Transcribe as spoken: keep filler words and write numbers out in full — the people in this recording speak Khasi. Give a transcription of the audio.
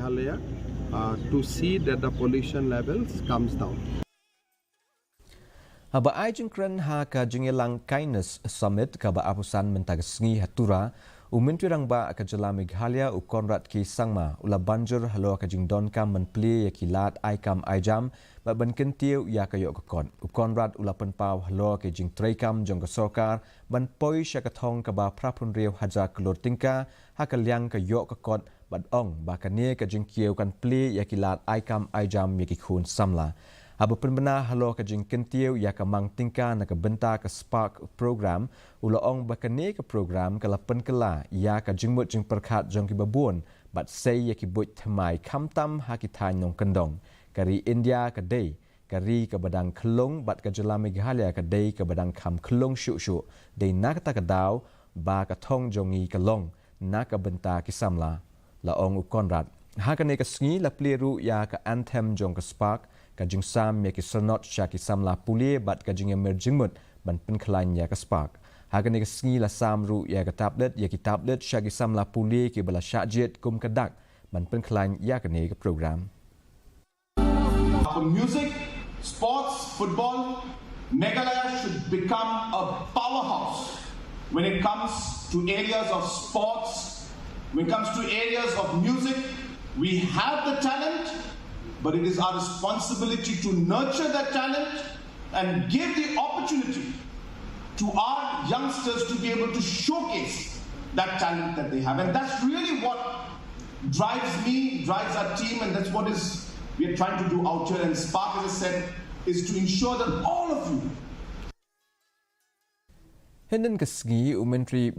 Meghalaya, uh, to see that the pollution levels comes down. Haba ai jingkren ha ka jingïalang Kindness Summit kaba arphew san mynta ka sngi ha Tura, u Myntri Rangbah ka jylla Meghalaya u Conrad K Sangma u la ban jur halor ka jingdonkam ban plie ïa ki lad ai kam ai jam bad ban kyntiew ïa ka ïoh ka kot. U Conrad u la pynpaw halor ka jingtreikam jong ka sorkar ban poi sha ka thong kaba phra phew hynriew hajar klur tyngka ha ka liang ka ïoh ka kot bad ong ba kane ka jingkiew kan plie ïa ki lad ai kam ai jam ïa ki khun samla. Haba pynbna halor ka jingkyntiew ïa ka mang tyngka na ka bynta ka Spark Program, u la ong ba kane ka program ka la pynkylla ïa ka jingmut jingpyrkhat jong kiba bun bad sei ïa ki buit thymmai khamtam ha ki thaiñ nongkyndong. Ka ri India ka dei ka ri kaba dang khyllung bad ka jylla Meghalaya ka dei kaba dang kham khyllung shuh shuh. Dei na kata ka daw ba ka thong jong ngi ka long na ka bynta ki samla, la ong u Conrad. Ha kane ka sngi la plie ruh ïa ka anthem jong ka Spark, ka jingsam ïa ki syrnod sha ki samla pule bad ka jingïamir jingmut ban pynkhlaiñ ïa ka Spark. Ha kane ka sngi la sam ruh ïa ka tablet, ïa ki tablet sha ki samla pule kiba la shah jied kum ka dak ban pynkhlaiñ ïa kane ka program. For music, sports, football, Meghalaya should become a powerhouse when it comes to areas of sports, when it comes to areas of music. We have the talent, but it is our responsibility to nurture that talent and give the opportunity to our youngsters to be able to showcase that talent that they have. And that's really what drives me, drives our team, and that's what is we are trying to do out here. And Spark, as I said, is to ensure that all of you Hynnin ka sngi u Myntri